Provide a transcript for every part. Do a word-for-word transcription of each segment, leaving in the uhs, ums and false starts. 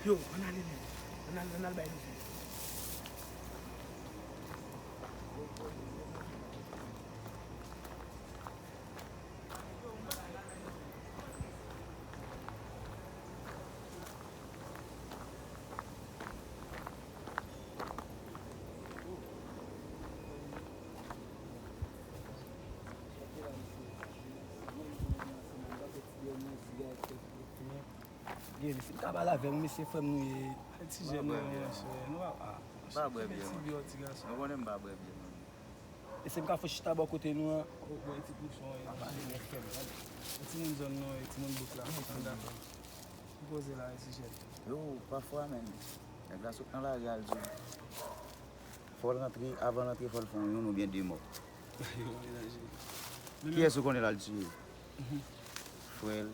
Yo, ann ale, men. Ann al, ann al bay louvri. Gen, si m ka pale avè w, mesye, frè m nou ye. Ti jèn nou, monchè, nou pa, ah, pa bwè byen, ti biyò, ti gason. Nou konnen m pa bwè byen, non. Mesye, m ka fè chita bò kote nou an. Ou bwè ti bouchon, pa pale nèg frè m, tande. Ou timoun zòn nou, e timoun bouk la, m dakò. M poze la, e ti jèn. Yo, pafwa, menm, nèg la sot nan lari al di w. Fò l rantre, avan l antre, fò l fè yon youn oubyen de mò. Yo, melanje. Kiyès ou konnen l al tiye? Frè l,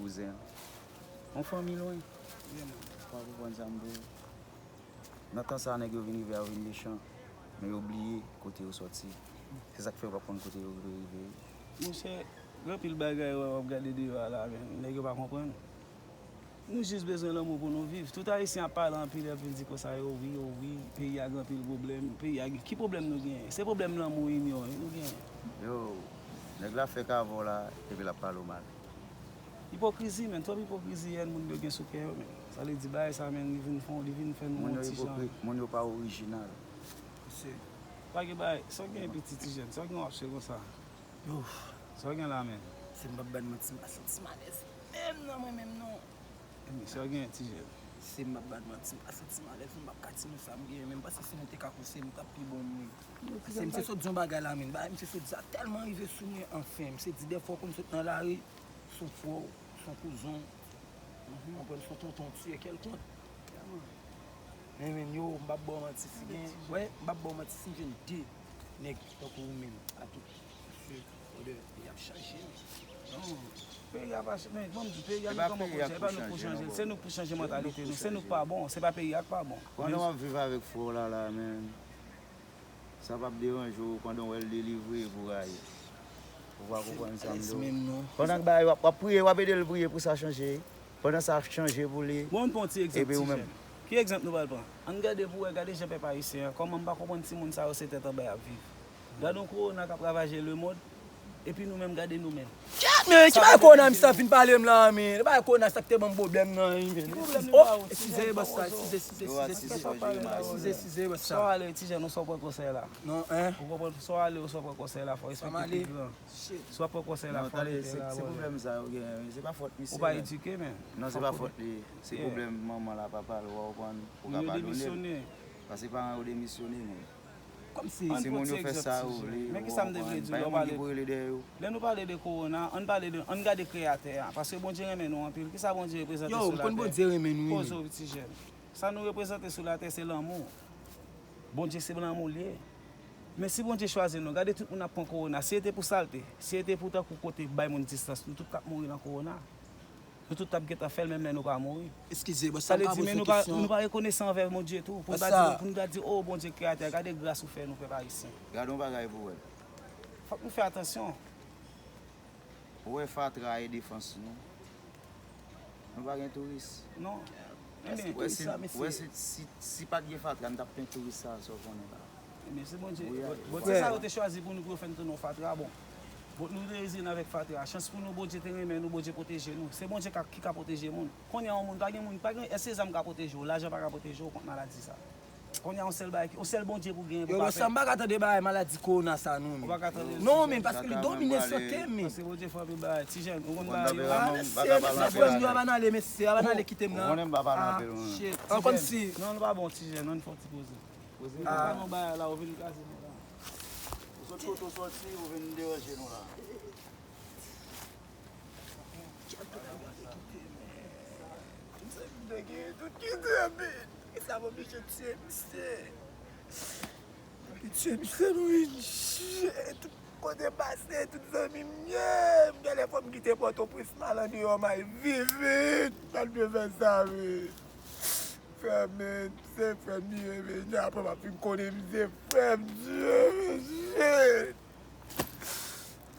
kouzen l. Yon fanmi lwen. Ou pa konprann sa m di w. Nan tan sa a, nèg yo vin rive a, yo vin mechan. Men yo bliye kote yo sòti. Se sa k fè yo p ap konn kote yo rive. Monchè, gen anpil bagay w ap gade deyò a la, men nèg yo pa konprann. Nou jis bezwen lanmou pou nou viv. Tout Ayisyen ap pale anpil, epi di konsa yo wi, yo wi, peyi a gen anpil pwoblèm, peyi a gen, ki pwoblèm nou genyen? Se pwoblèm lanmou, inyon nou genyen. Yo, nèg la fèk avè w la, epi l ap pale w mal. Ipokrizi, menn, twòp ipokrizi, yèn moun yo gen sou kè yo, menn. Sa vle di bagay sa, menn, li vin fè, li vin fè nou yon ti jan. Moun yo ipokrit, moun yo pa orijinal. Se, pa gen bagay, sa w gen piti ti jèn, sa w gen w ap fè konsa. Yo, sa w gen la, menn? Se m p ap ba n manti, m pa santi m alèz menm nan mwen menm non. Ebyen, sa w gen, ti jèn? Se m p ap ba n manti, m pa santi m alèz, m p ap ka di nou sa m genyen, men m panse si nou te ka koute m, t ap pi bon pou mwen. Paske m te sot di yon bagay la, menn, bagay m te sot di a tèlman rive sou mwen, anfen, m se di dèfwa w konn sot nan lari, s on frè w, s on kouzen w, konprann, s on tonton w tiye kèlkonk. Men, menn, yo, m p ap ba w manti, si gen, wè, m p ap ba w manti, si m jwenn de nèg tankou ou menm, a tout. Mesye, odè, peyi ap chaje, men. Non, peyi a pa ch-, men, ban m di, peyi a nou kòman pou chanje, e pa nou k pou chanje l, se nou k pou chanje mantalite nou, se nou k pa bon, se pa peyi a k pa bon. Pandan w ap viv avèk frè w la, la, menn, sa p ap deranje w pandan w wè l delivre pou rayi. Ou pa konprann sa m di w. Pandan k bagay, w ap, w ap priye, w ap ede l priye pou sa chanje. Pandan sa ap chanje pou li. Bon, n pran yon ti egzanp, ti jèn. Ki egzanp nou pral pran? Ann gade pou wè, gade jan pèp ayisyen an, kòman m pa konprann timoun sa yo se tèt anba y ap viv. Gade yon kowona k ap ravaje lemonn, epi nou menm, gade nou menm. Kèt, men, ki bagay kowona misye ap vin pale m la, men? Bagay kowona sa k te ban m pwoblèm nan, men. Ki pwoblèm li ba ou, ti jèn? Eskize, bòs sa, eskize, eskize, eskize, eskize, bòs sa. Sa w ale, ti jèn, ou sa w pran konsèy la? Non, en? Ou konprann, sa w ale, ou sa w pran konsèy la, fò w respekte pi gran. Si w ap pran konsèy la, fò w rete la. Se pwoblèm sa yo genyen, wi. Se pa fòt misye, menn. Ou pa edike, menn. Non, se pa fòt li. Se pwoblèm manman l a, papa l, ou konprann, ou ka padone l. Paske paran yo demisyone, menn. Kòmsi. Si moun yo fè sa yo vle, ou konprann, pa gen moun ki pou rele dèyè yo. Lè nou pale de kowona, ann pale de, ann gade Kreyatè a, paske Bondye renmen nou anpil. Kisa Bondye reprezante sou latè? Yo, m konn Bondye renmen nou, wi, men. Poze w, ti jèn. Sa nou reprezante sou latè, se lanmou. Bondye se lanmou l ye. Men si Bondye chwazi nou, gade tout moun ap pran kowona. Si se te pou sa l te, si se te pou tankou kote bay moun distans, nou tout t ap mouri nan kowona. Nou tout t ap gentan fè l menm lè nou pa mouri. Eskize, bòs, sa m ka poze w kesyon? Sa vle di, men nou pa, nou pa rekonesan anvè Bondye tou. Pou n pa di, pou n pa di, o, Bondye Kreyatè, gade gras ou fè nou, pèp ayisyen. Gade yon bagay pou w wè. Fòk nou fè atansyon. Ou wè fatra e defans nou? Nou pa gen touris. Non. Ou wè si, ou wè si, si, si pa t gen fatra, n t ap plen touris sa, sa w konnen la. Ebyen, se Bondye. Bon, se sa yo te chwazi pou nou, pou yo fè n tounen yon fatra, bon. Bon, nou te rezine avèk fatra. Chans pou nou, Bondye te renmen nou, Bondye pwoteje nou. Se Bondye ka, ki ka pwoteje moun. Kounye a, yon moun, pa gen moun, pa gen, èske zam ka pwoteje w? Lajan pa ka pwoteje w kont maladi sa. Kounye a, yon sèl bagay, yon sèl Bondye pou genyen pou pa fè. Yo, bòs, m pa ka tande bagay maladi kowona sa non, men. Ou pa ka tande l, ti jèn? Non, men, paske li domine sante m, men. Paske Bondye fè anpil bagay, ti jèn, ou konn bagay yo. Ah, mesye, mesye, frè m yo, ap ann ale, mesye, ap ann ale kite m nan. Ou konnen m pa pale anpil, non. Ah, shit, ti jèn. Kòmsi. Non, nou pa bon, ti jèn, non, n fè yon ti poze. Poze. Ah. Ou pa nan bagay la, ou vin kraze nou la. Ou sot kote w sòti, ou vin deranje nou la. Tout sa m te genyen, tout kite, men. E sa m oblije tiye misye. Depi tiye misye, nou vin chanje. Tout kote m pase, tout zanmi m ye. M gen lè fò m kite Pòtoprens, m al andeyò, m al viv vit. M pa t dwe fè sa, men. Frè m, men, se frè m li ye, men. Apre m ap fin konnen m se frè m, Dye, men, shit.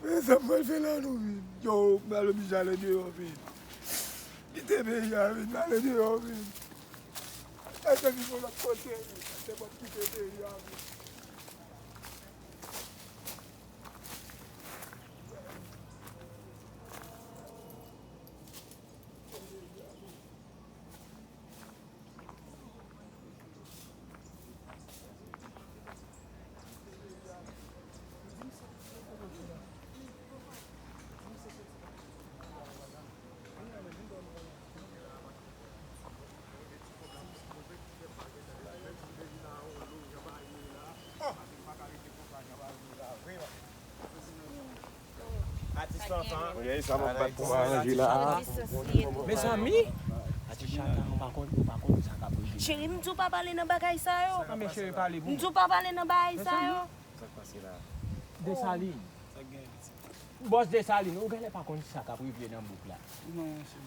Men sa m pral fè la non, men. Yo, m pral oblije ale deyò, men. Kite peyi a, men, m ale deyò, men. Èske li yon lòt kote? Se bon kite peyi a. Mezanmi! Cheri, m di w pa pale nan bagay sa yo. M di w pa pale nan bagay sa yo. Desalin. Bòs Desalin, ou genlè pa konn sa k ap rive nan bouk la.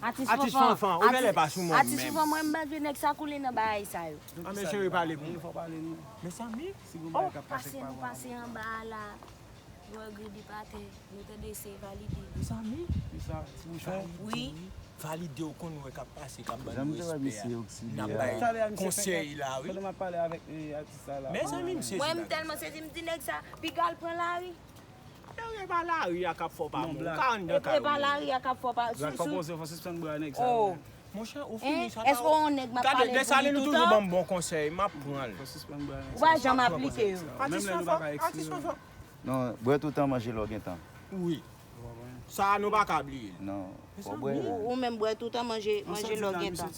Atis Fanfan, ou genlè pa sou mòn menm. Atis Fanfan, mwen m pa vle nèg sa koule nan bagay sa yo. Anben cheri, pale pou mwen. Mezanmi! Pase nou pase anba a la. Jwè gribip atè, nou tande se Valide. Mezanmi! Wi. Valide ou konn wè k ap pase, k ap ban nou respè a. N ap bay konsèy la, wi. Mezanmi, m sezi. Mwen, m tèlman sezi, m di nèg sa, piga l pran lari. Yo, e pa lari a k ap fè w pa bon. Ou ka anndan kay ou. E pa lari a k ap fè w pa. Zak pa poze, fò sispann bra nèg sa. Monchè, ou fini sa. Èske w yon nèg m ap pale pou li toutan? Desalin, ou toujou ban m bon konsèy, m ap pran l. Ou pa janm aplike yo. Atis Fanfan, atis Fanfan. Non, bwè toutan, manje lè w gen tan. Wi. Sa a nou pa ka bliye l. Non, fò w bwè. Ou, ou menm bwè toutan, manje, manje lè w gen tan.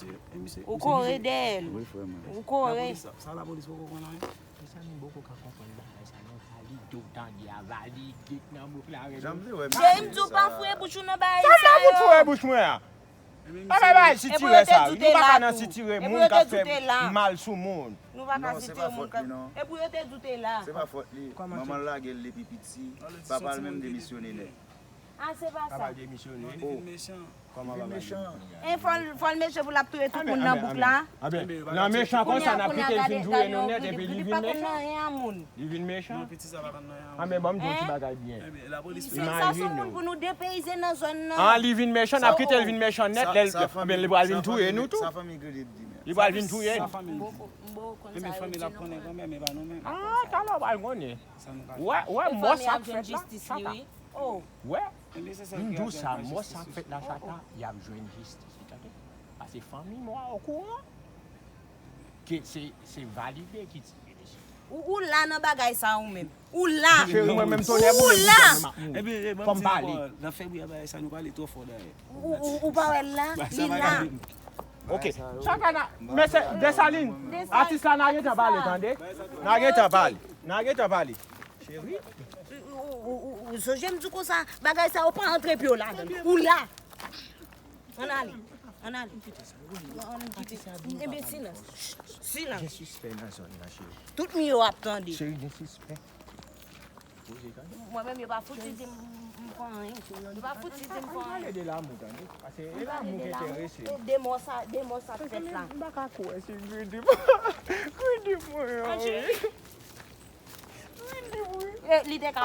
Ou kore dèyè l. Wi, frè mwen. Ou kore. Sa lapolis poko konn anyen. Mezanmi, m poko ka konprann bagay sa non. Valide ou tande a, Valide nan bouk la. Cheri, m di w pa foure bouch ou nan bagay sa yo. Sa m fout foure bouch mwen a? Bagay, bagay sitirè sa, wi. Nou pa ka nan sitirè moun k ap fè mal sou moun. Nou pa ka sitirè moun k ap. Epi yo te di w te la. Se pa fòt li. Manman l lage l depi piti. Papa l menm demisyone nèt. Ah, se pa sa. Papa l demisyone. Kòman papa l demisyone? E fò l, fò l mechan pou l ap touye tout moun nan bouk la. Anben, nan mechan konsa, n ap kite l fin touye nou nèt, epi li vin mechan. Li vin mechan. Non, piti sa pa konn nan yon. Anben, ban m di w yon ti bagay byen. Imajine w. Pou nou depeyize nan zòn nan. Ah, li vin mechan, n ap kite l vin mechan nèt, lè l, anben, li pral vin touye nou tou. Li pral vin touye nou. Ah, talè w pral konnen. Wè, wè, mò sa k fèt la, Chata. Wè, m di w sa, mò sa k fèt la, Chata, y ap jwenn jistis, ou tande? Paske fanmi mò a okouran ke se, se Valide ki tiye mesye. Ou, ou la nan bagay sa ou menm. Ou la. Cheri, mwen menm tonè boule m. Fò m pale. Nan fè bri a bagay sa nou pale twò fò dayè. Ou, ou, ou pa wè l la? Li la. Ok. Chakana, mesye Desalin, atis la, n a gentan pale, tande? N a gentan pale. N a gentan pale. Cheri. Ou, ou, ou, ou sonje m di w konsa, bagay sa yo pa antre pye w ladan l. Ou la. Ann ale. Ann ale. Ann kite. Ebyen, silans. Silans. Gen sispè nan zòn nan, cheri. Tout moun yo ap tande. Cheri, gen sispè. Mwen menm, yo pa fouti di m, m fè anyen. Yo pa fouti di m fè anyen. Pale de lanmou, tande. Paske e lanmou ki enterese m. De mò sa, de mò sa k fèt la. M pa ka kwè si kredi mwen. Kredi mwen an, wi. Kredi mwen. Li te ka